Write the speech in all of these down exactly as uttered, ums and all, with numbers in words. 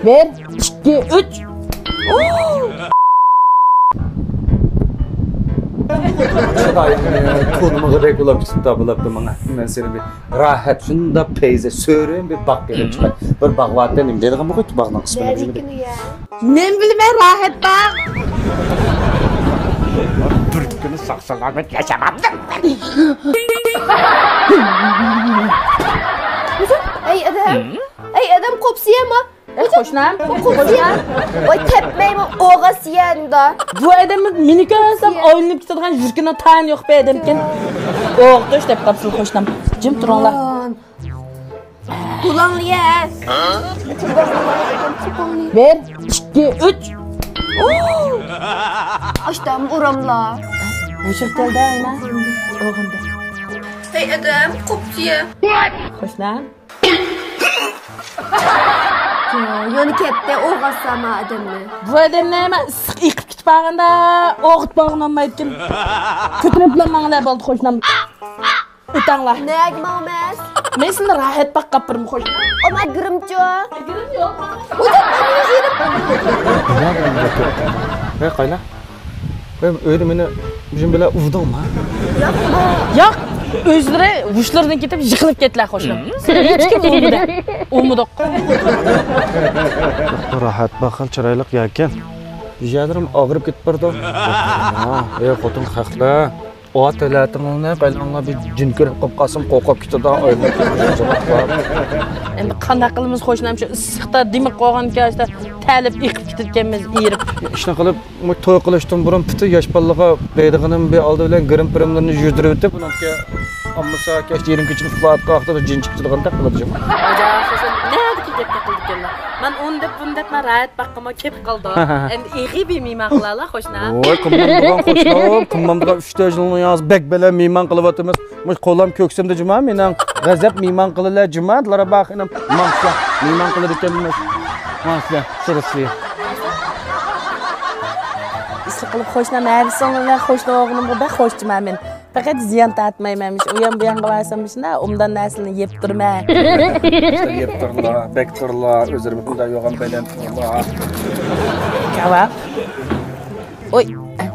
بىر، ئىككى، ئۈچ. چىرايىڭنى تونۇمىغۇدەك بولاپ كېتىپتۇ، بولاپتۇ ماڭا. مەن سېنى بىر راھەت، شۇنداق پەيزى، سۆرۈن بىر باغ قىلىپ چىقاي. بىر باغ بارتى، نېمە دەيدىغان بۇ باغنىڭ ئىسمى نېمە؟ نېمە بىلىمەن، راھەت باغ. بىر كۈنى ساق-سالامەت ياشىمامدىم. ئەي ئادەم، ئەي ئادەم، قوپسىيە ما. ئەي، قوشنام، قوشنام. ۋاي، تەپمەيمۇ، ئوغاسىيەندە. بۇ ئادەم مېنى كۆرسەم ئايلىنىپ كېتىدىغان يۈرىكىنىڭ تايىنى يوق بۇ ئادەمكەن. ئوغدۇش دەپ قاپسىز قوشنام. جىم تۇرۇڭلار. بۇلاڭلىيە. بىر، ئىككى، ئۈچ. ئاشتام ئۇراملا. ھوشۇم كەلدى ئاينا. ئوغۇندى. ھەي ئادەم، قوپتى. قوشنام. يەنە كەتتى، ئوغاسا ما ئادەمنى. بۇ ئادەمنى مەن ئىسسىق ئېقىپ كېتىپ بارغاندا، ئوغۇت بارغان ئالمايدىكىن. كۆتۈرۈپلا ماڭىلا بولدى، قوشنام. ئۆتەڭلار. نەگە ماڭىمىز؟ مەن سېنى راھەت باغقا ئاپىرىمەن، قوشنام. ئاما گىرىمچۇ. گىرىم يوق. ھوجام، مېنى ئېرىپ. ھە، قايلا؟ ھە، ئۆيدە مېنى بىزىم بىلەن ئۇردۇڭما؟ ياق. ياق، ئۆزلىرى ھوشلىرىدىن كېتىپ يىقىلىپ كەتتىلەر، قوشنام. سېنى ھېچكىم ئۇرمىدى. ئۇرمىدۇق. راھەت باغ خېلى چىرايلىق يەركەن. يەرلىرىم ئاغرىپ كېتىپ بارىدۇ. ھە، ئەي خوتۇن خەقلەر. ئات ئۆلەتىڭلارنى قايلاڭلار بىر جىن كۆرۈپ قاپ قالسام قورقۇپ كېتىدۇ، ئايلىنىپ كېتىدۇ. ئەمدى قانداق قىلىمىز، قوشنام، شۇ ئىسسىقتا دېمىق قويغانكەن، ئاشتا تەلىپ ئېقىپ كېتىدىكەنمىز، ئېرىپ. ئىشنى قىلىپ، توي قىلىشتىن بۇرۇن پۈتۈن ياش بالىلارغا بەرىدىغىنىم بىر ئالدى بىلەن گىرىم پىرىملىرىنى يۈزدۈرۈۋېتىپ، ئۇنىڭكى ئالمىسا كەچتە يېرىم كېچىلىك ئۇخلاۋاتقان ۋاقتىدا جىن چىقىپ كېتىدىغاندەك قىلىدۇ. ئاجا، سەن نەدىكى گەپنى قىلىدىكەنلا؟ مەن ئۇنى دەپ، بۇنى دەپ، مەن راھەت باغقىمۇ كېلىپ قالدى. ئەمدى ئېغىر بىر مېھمان قىلالا، قوشنا. ۋاي، قىلمامدىغان قوشنام، قىلمامدىغان، ئۈچ تۆت يىلنى ياز بەك بەلەن مېھمان قىلىۋاتىمىز. مۇشۇ قولام كۆكسۈمدە جۇما، مېنىڭ غەزەپ مېھمان قىلىلە جۇما، دىلارا خېنىم. ماڭسىلەر، مېھمان قىلىدىكەنمىز. ماڭسىلەر، سىرسى. ئىسلىق قىلىپ قوشنام ھەدىسىڭلار بىلەن قوشنا بولغىنىمغا بەك خۇشچىمەن مەن. پەقەت زىيان تارتمايمەن. ئۇ يان بۇ يانغا بارسام، مۇشۇنداق ئوبدان نەرسىلەرنى يەپ تۇرىمەن. يەپ تۇرلا، بەك تۇرلا، ئۆزلىرىمىز مۇنداق يوغان بەدەن تۇرلا. كاۋاپ. ئوي،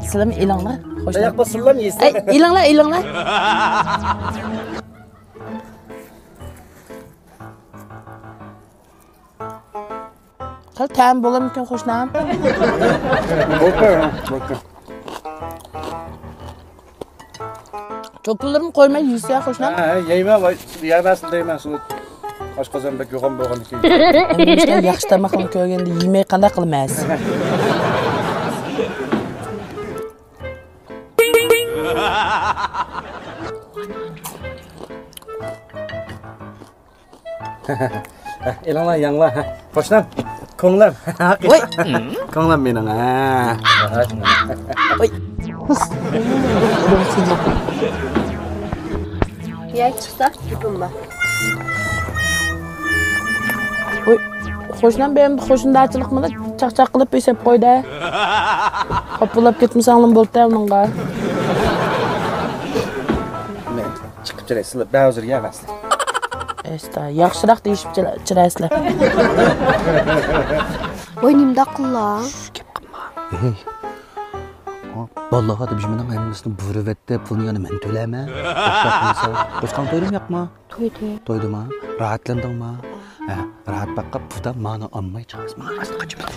سىلىم ئېلىڭلار. خوش. ئاياق باسسىنلام يېسە. ئەي، ئېلىڭلار، ئېلىڭلار. خېلى تەم بولامدىكىن، قوشنام؟ بولدى، بولدى. چوپۇنلىرىمنى قويماي يېسە، قوشنام. ھە، ھە، يەيمەن، ۋاي، يەۋەرسىن دەيمەن، شۇ ئاشقازان بەك يوغان بولغاندىكىن. ئەمدى مۇشۇنداق ياخشى تاماقلارنى كۆرگەندە يېمەي قانداق قىلىمەن؟ ئېلىڭلار، يەڭلار. قوشنام، كۆڭلۈم. ۋاي. كۆڭلۈم مېنىڭ، ھە. ۋاي. يەي، چىقسا، گېپىم بار. ۋاي، قوشنام، بەرمىدى، قوشنىدارچىلىق مانا چاقچاق قىلىپ ياساپ قويدى. خاپا بولاپ كەتمىسەڭلار بولدى ئۇنىڭغا. چىقىپ چىراي، سىلەر بەزىلەر يەۋەرسىلەر. ئەستا، ياخشىراق دېيىشىپ چىرايسىلەر. ۋاي، نېمىنداق قىللا؟ شۇ گەپ قىلما. ھېي. بالىلارغا دېمىشىمنىڭ ھەممىسىنى بۇرىۋەتتى، پۇلنى يەنە مەن تۆلەيمەن. قوشقان تويدۇم ياقما؟ تويدى. تويدىما؟ راھەتلەندىڭما؟ ھە، راھەت باققا پۇدا مانا ئالماي چىقىسىز. ماڭا ئاستىغا چىقىڭ.